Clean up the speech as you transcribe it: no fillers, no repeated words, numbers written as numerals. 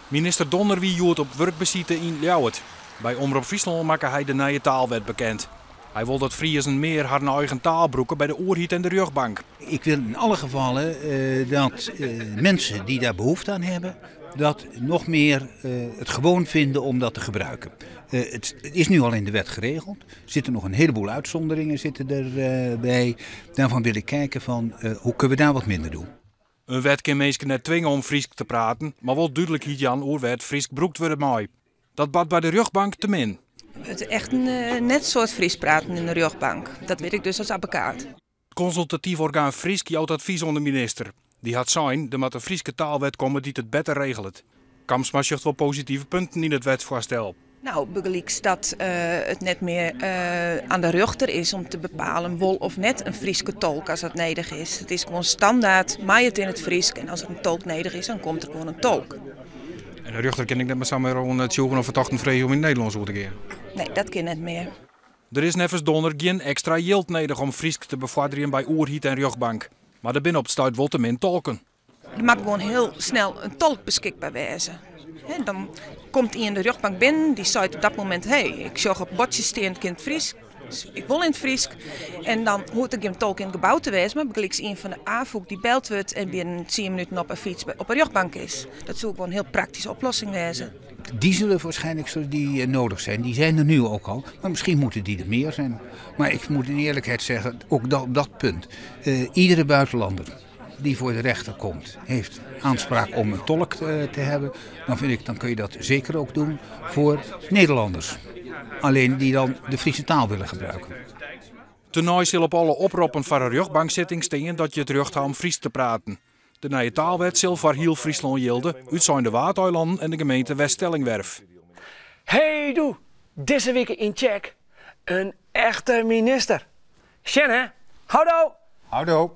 Minister Donner wie hjoed op wurkbesite yn Ljouwert. By Omrop Fryslân makke hy de nije taalwet bekend. Hy wol dat Friezen mear harren eigen taal brûke by de oerheid en de rjochtbank. Ik wil in alle gevallen dat mensen die daar behoefte aan hebben, dat nog meer het gewoon vinden om dat te gebruiken. Het is nu al in de wet geregeld. Er zitten nog een heleboel uitzonderingen zitten er bij. Daarvan wil ik kijken van hoe kunnen we daar wat minder doen. In wet kin minsken net twinge om Frysk te praten, mar wol dúdlikheid jaan oer wêr't Frysk brûkt wurde mei. Dat bart by de rjochtbank te min. It is echt in net soad Frysk praten yn de rjochtbank. Dat wit ik dus as abbekaat. It konsultatyf orgaan Frysk jout advys oan de minister. Dy hat sein, der moat in Fryske taalwet komme dy't it better regelet. Kamsma sjocht wol positive punten yn it wetsfoarstel. No, bygelyks dat it net mear oan de rjochter is om te bepalen wol of net in Fryske tolk as dat nedich is. It is gewoan standaard, mei it yn it Frysk en as der in tolk nedich is, dan komt der gewoan in tolk. En de rjochter kin ek net mear samar oan tsjûgen of fertochten freegje om yn it Nederlânsk oer te gean? Nee, dat kin net mear. Der is neffens Donner gjin ekstra jild nedich om Frysk te befoarderjen by oerheid en rjochtbank. Mar der binne op it stuit wol te min tolken. Der moat gewoan hiel snel in tolk beskikber wêze. Dan komt ien de rjochtbank binnen, dy seit op dat momint, hé, ik sjoch op buordsje stean, it kin it Frysk, dus ik wol yn it Frysk. En dan hoecht der gjin tolk yn it gebou te wêzen, mar bygelyks ien fan de Afûk dy't beld wurdt en binnen tsien minuten op 'e fyts op 'e rjochtbank is. Dat soe gewoan in hiel praktyske oplossing wêze. Die zullen waarschijnlijk zullen die nodig zijn. Die zijn er nu ook al, maar misschien moeten die er meer zijn. Maar ik moet in eerlijkheid zeggen, ook dat, op dat punt, iedere buitenlander die voor de rechter komt, heeft aanspraak om een tolk te hebben. Dan vind ik, dan kun je dat zeker ook doen voor Nederlanders. Alleen die dan de Friese taal willen gebruiken. Tenei sil op alle oproppen foar in rjochtbanksitting stean dat je it rjocht ha om Frysk te praten. De nije taalwet sil foar hiel Fryslân jilde, útsein de Waadeilannen en de gemeente Weststellingwerf. Hey doe, dizze wike yn Tsjek, in echte minister. Sjen hè. Houdoe! Houdoe!